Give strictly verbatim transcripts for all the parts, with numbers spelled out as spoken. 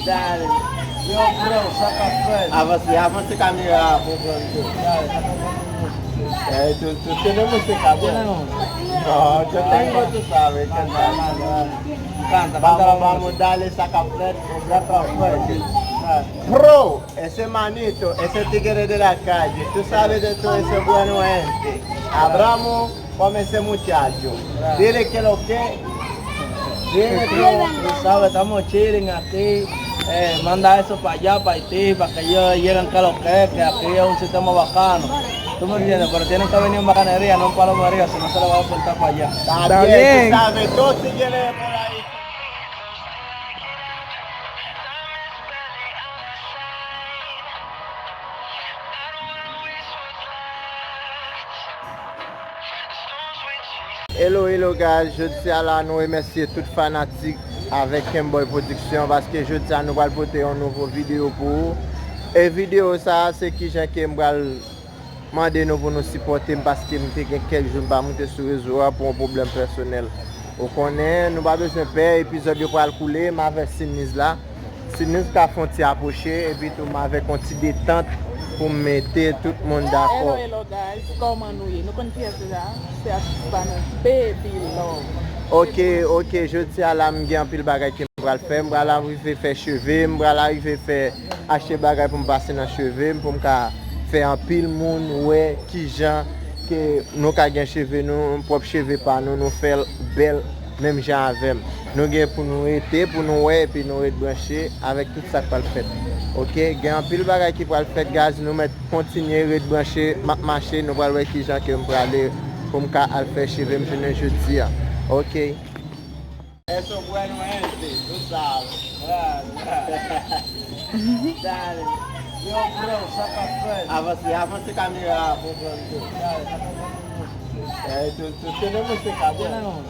Dale. Yo, bro, sa k ap fèt? Avanse, avanse kamera a pou pran tou. Dale, sa k ap fèt? Eh, tou, tou, tene mwen se ka, bro. Tene mwen. Non, yo te yon tou sa, men, kanta. Kanta, kanta, vamos, vamos, dale, sa k ap fèt. Sa k ap fèt. Bro, ese manito, ese tigre de la calle, tú sabes de todo ese bueno gente. Abramos, con ese muchacho. Dile que lo que. Dile que tú sabes, estamos chilling aquí. Eh, manda eso para allá, para Haití, para que ellos lleguen que lo que, que aquí es un sistema bacano. ¿Tú me entiendes? Pero tienen que venir en bacanería, no en palomería, si no se le va a despertar para allá. Está bien, tú sabes, tú sigues por ahí. Hello, hello guys, jodi a la nou remèsye tout fanatik avèk Kemboy Production paske jodi a nou pral pote yon nouvo videyo pou ou. E videyo sa a se kijan ke m pral mande nou pou nou sipòte m paske m te gen kèk jou m pa moute sou rezo a pou yon pwoblèm pèsonèl. Ou konnen, nou pa bezwen pè, epizòd yo pral koule, m avèk Siniz la. Siniz ka fè yon ti apwoche, epi tou m avèk yon ti detant pou m mete tout moun dakò. Hello, hello guys, kòman nou ye? Nou konn kiyès deja? Se atis pa nou, Baby Love. Ok, ok, jodi a la m gen anpil bagay ke m pral fè. M pral arive fè cheve, m pral arive fè achte bagay pou m pase nan cheve m, pou m ka fè anpil moun wè kijan ke nou ka gen cheve nou, pwòp cheve pa nou, nou fè l bèl menm jan avè m. Nou gen pou nou rete, pou nou wè, epi nou ret branche avèk tout sa k pral fèt. Ok, gen anpil bagay ki pral fèt, guys, nou mèt kontinye ret branche, m ap mache, nou pral wè kijan ke m prale pou m ka al fè cheve m jounen jodi a. Ok. Eso bueno este, tú sabes. Dale. Yo, bro, sa k ap fèt? Avanse, avanse kamera a pou pran tou. Dale, sa k ap fèt? Eh, tou, tou, tene mwen se ka, bro. Tene mwen.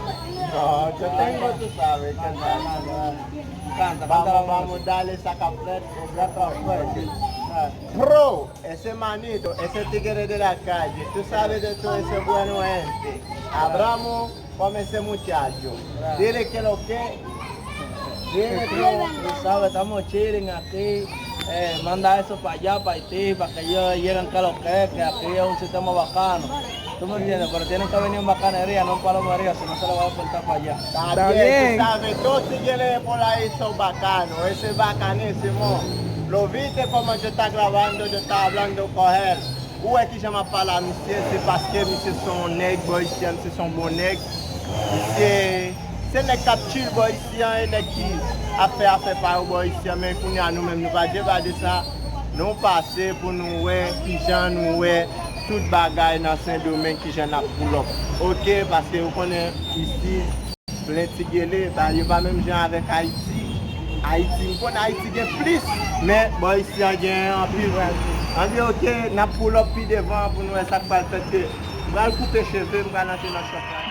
Non, yo te yon tou sa, men, kanta. Kanta, kanta. Vamos, vamos, dale, sa k ap fèt. Sa k ap fèt. Bro, ese manito, ese tigre de la calle, tú sabes de todo ese bueno gente. Abramos, con ese muchacho. Dile que lo que. Dile que tú sabes, estamos chilling aquí. Eh, manda eso para allá, para Haití, para que ellos lleguen que lo que, que aquí es un sistema bacano. ¿Tú me entiendes? Pero tienen que venir en bacanería, no en palomería, si no se le va a despertar para allá. Está bien, tú sabes, tú sigues por ahí, son bacanos, ese bacanísimo. Lo viste como yo estaba grabando, yo estaba hablando con él. Ou wè kijan m ap pale a misye, se paske misye se yon nèg bò isi a, misye se yon bon nèg. Misye se nèg k ap chill bò isi a, e nèg ki ap fè afè pa yo bò isi a, men kounye a nou menm nou pa deba de sa. Nou pase pou nou wè kijan nou wè tout bagay nan Sendomeng, kijan n ap pull up. Ok, paske ou konnen isi, plen ti gele, ba, yo pa menm jan avèk Ayiti. Ayiti, m konn Ayiti gen plis, men bò isi a gen anpil. Anben, ok, n ap pull up pi devan pou nou wè sa k pral fèt ke m pral koupe cheve, m pral antre nan shop la.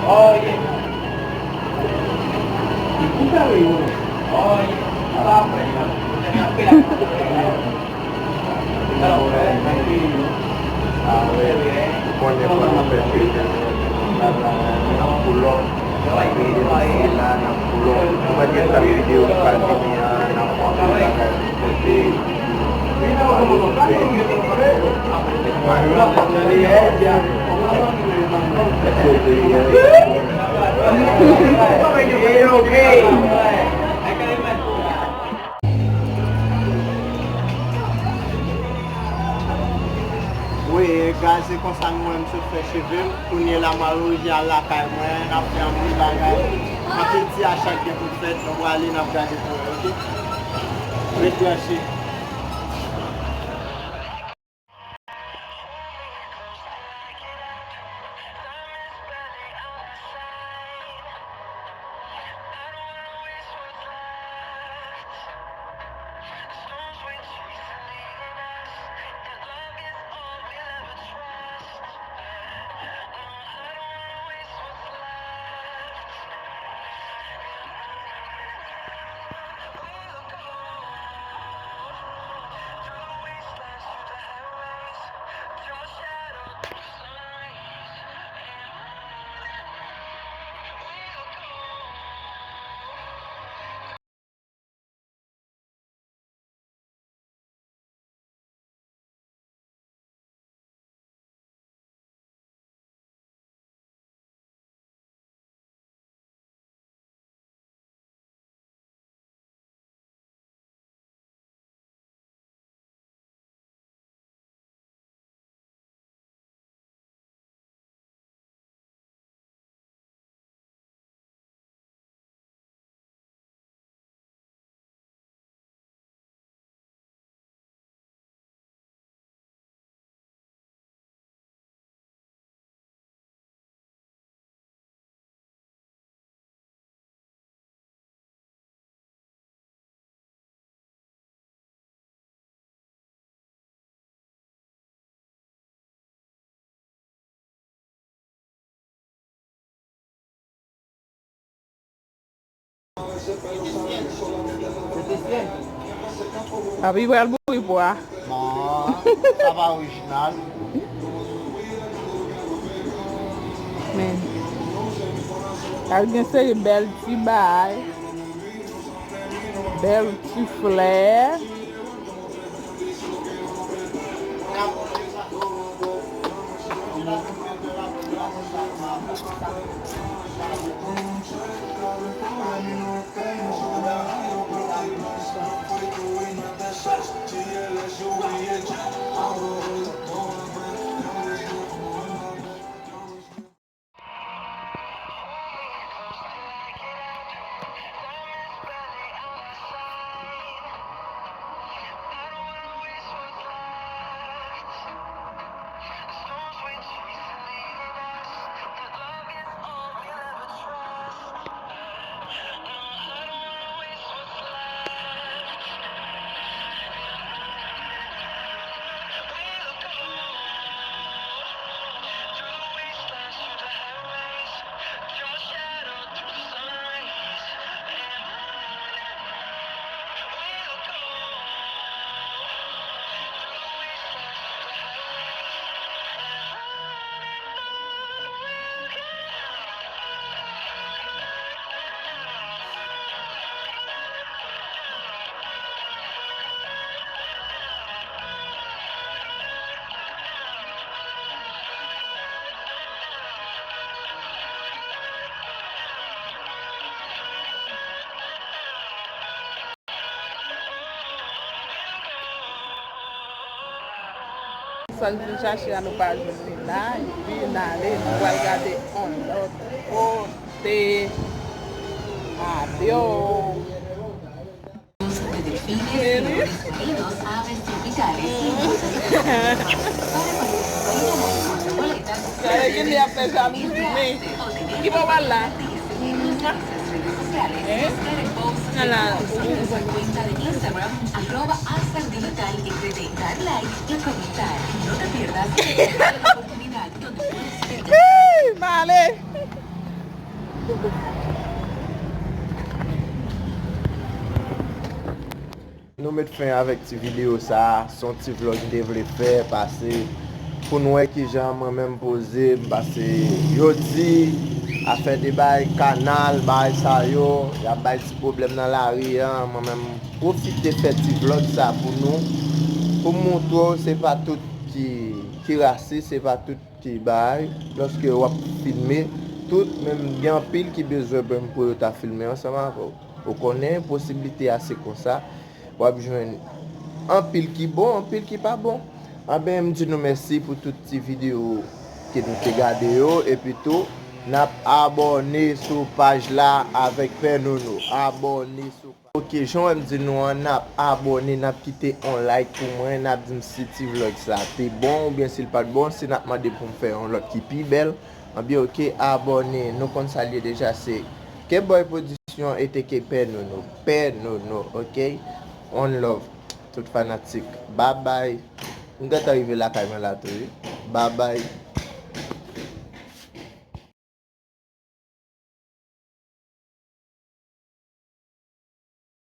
Ou konnen fò n fè cheve, n ap pull up, n ap pull up. Ou pa gen tan videyo ki pral vini an, n ap fè anpil bagay pou pote. Wi, e guys, se konsa nou wè m sot fè cheve m. Kounye la, m al orijinal lakay mwen, n ap fè anpil bagay. Anpil ti achat gen pou fèt, nou prale, n ap gade pou wè, oke? Ret branche. Papi pral mouri pou a. Non, sa pa orijinal. Men, al gen seri bèl ti bagay, bèl ti flè. Sa n vin chache a, nou pa jwenn li la, epi n ale, nou pral gade yon lòt kote. Adyo. De delfines, tiburones marinos, aves tropicales y muchas otras especies. Para participar y ganar el corto boletas, Gade ki li ap fè jalouzi, men ki bò w al la? Ala. Cuenta de Instagram, arroba Astar Digital R D. Dar like y comentar. No te pierdas la oportunidad donde puedes Ih, m ale. Nou met fen avèk ti videyo sa a, se yon ti vlòg m te vle fè, pase pou n wè kijan mwen menm poze m, pase yo di afè de bay kanal, bay sa yo, y ap bay ti pwoblèm nan lari an, mwen menm m pwofite fè ti vlòg sa pou nou, pou m montre w se pa tout ki, ki rasis, se pa tout ki bay, lòske w ap filme tout, menm gen anpil ki bezwen menm pou yo ta filme ansanm avè w. Ou konnen posiblite a se konsa, w ap jwenn anpil ki bon, anpil ki pa bon. Anben, m di nou mèsi pou tout ti videyo ke nou te gade yo, epi tou, n ap abòne sou paj la avèk Pè Nono. Abòne sou paj. Ok, jan w wè m di nou an, n ap abòne, n ap kite yon like pou mwen, n ap di m si ti vlòg sa te bon oubyen si l pa t bon, si n ap mande pou m fè yon lòt ki pi bèl. Anben, ok, abòne, nou konn sa l ye deja, se Keboy Production A T K Pè Nono, Pè Nono, ok? One love, tout fanatik. Babay. M gentan rive lakay mwen la tou, wi. Babay.